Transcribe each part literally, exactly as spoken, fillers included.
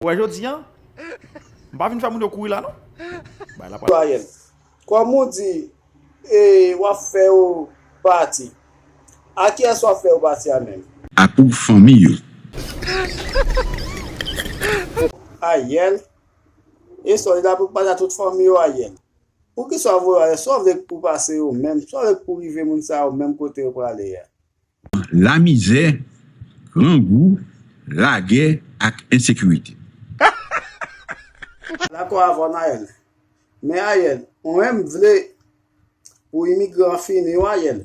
Ou wè jodi a, m pa vin fè moun yo kouri la non. Bay la pral. Ariel, kòm ou di, e, w ap fè yo pati, a kiyès w ap fè yo pati a menm? A pou fanmi yo. Ariel, e sòlida pou pati a tout fanmi yo, Ariel. Poukisa w voye ale? Sa w vle pou pase yo menm? Sa w vle pou rive moun sa yo menm kote yo prale a? Lamizè, grangou, lagè ak ensekirite. Dakò avè w, Ariel. Men Ariel, ou menm vle pou imigran fini, wi, Ariel.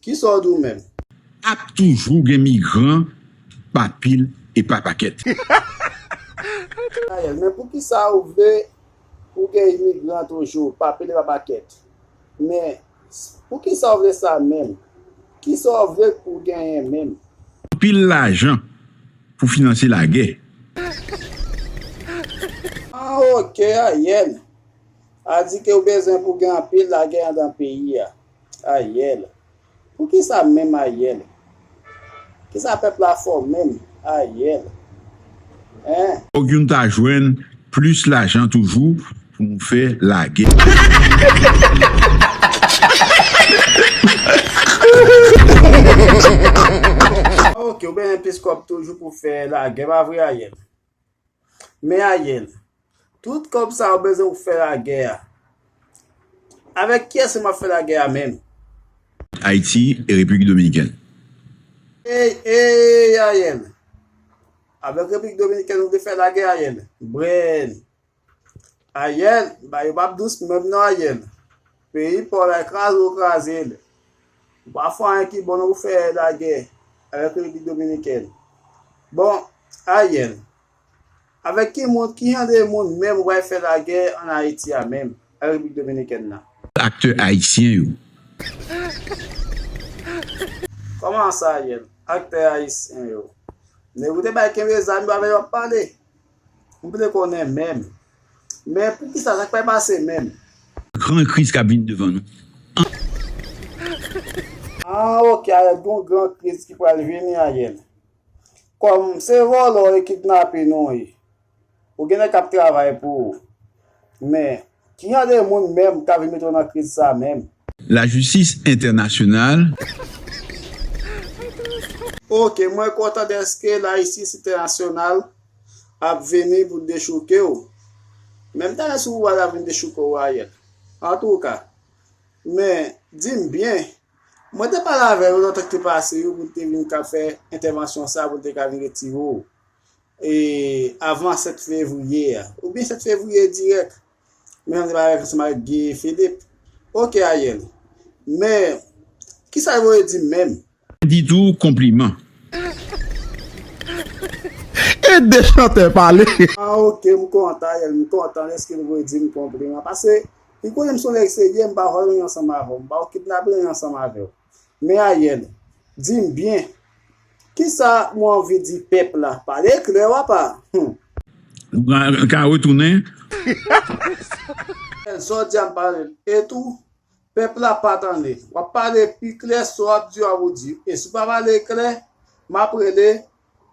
Kisa w di w menm? Ap toujou gen migran pa pil e pa pakèt. Ariel, men poukisa ou vle pou gen imigran toujou, pa pil e pa pakèt? Men poukisa ou vle sa menm? Kisa w vle pou genyen menm? Anpil lajan pou finanse lagè. Ah, ok, Ariel. A di ke ou bezwen pou gen anpil lagè anndan peyi a. Ariel. Poukisa menm, Ariel? Kisa pèp la fè w menm, Ariel? Hein? Fòk youn ta jwenn plis lajan toujou pou nou fè lagè. Ok, ou bezwen plis kòb toujou pou fè lagè, pa vre, Ariel? Men Ariel, tout kòb sa yo bezwen pou fè lagè a. Avèk kiyès m ap fè lagè a menm? Ayiti e Repiblik Dominikèn. Ey, ey, Ariel. Avèk Repiblik Dominikèn ou vle fè lagè, Ariel? Bren. Ariel, bagay yo p ap dous menm non, Ariel. Peyi pa w la, kraze w kraze l. Ou pa fè anyen ki bon, ou fè lagè avèk Repiblik Dominikèn. Bon, Ariel, avèk ki moun, ki jan de moun menm ou pral fè lagè ann Ayiti a menm, an Repiblik Dominikèn nan? Aktè ayisyen yo. Kòman sa, Ariel? Aktè ayisyen yo. Nèg ou te bay kenbe zam yo, avè yo w ap pale. M vle konnen menm. Men poukisa, sa k pral pase menm? Gran kriz k ap vin devan nou. Ah, ok, Ariel, gon gran kriz ki pral vini, Ariel. Kòm se vòlò e kidnape nou ye. Ou gen nèg k ap travay pou ou. Men, ki jan de moun menm k ap vin mete w nan kriz sa menm? Lajistis entènasyonal. Ok, mwen kontan dèske lajistis entènasyonal ap vini pou dechouke w. Men m ta renmen si w pa ta vin dechouke w, Ariel. Antouka, men, di m byen, mwen te pale avè yo nan tan ki te pase yo pou l te vin ka fè entèvansyon sa, pou l te ka vin retire w. E, avan sèt fevriye a. Oubyen sèt fevriye dirèk. Men jan m te pale avèk, ansanm avèk Guy Philippe. Ok, Ariel. Men, kisa yo voye di m menm? Di tou konpliman. Ede chantè pale. Ah, ok, m kontan, Ariel, m kontan dèske l voye di m konpliman. Paske, li konnen m se yon nèg serye, m pa vòlè ansanm avè w, m pa kidnape ansanm avè w. Men Ariel, di m byen, kisa ou anvi di pèp la? Pale klè, papa. Hmm. Ou ka, ka retounen. Jodi a m pale. E tou, pèp la pa tande. W ap pale pi klè, sa w ap di a ou di. E si w pa pale klè, m ap rele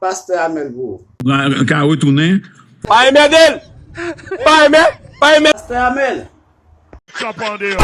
Pastè Amèl pou ou. Ou ka, ka retounen. Pa enmède l! Pa enmè, pa enmè. Pastè Amèl. Kanpe andeyò.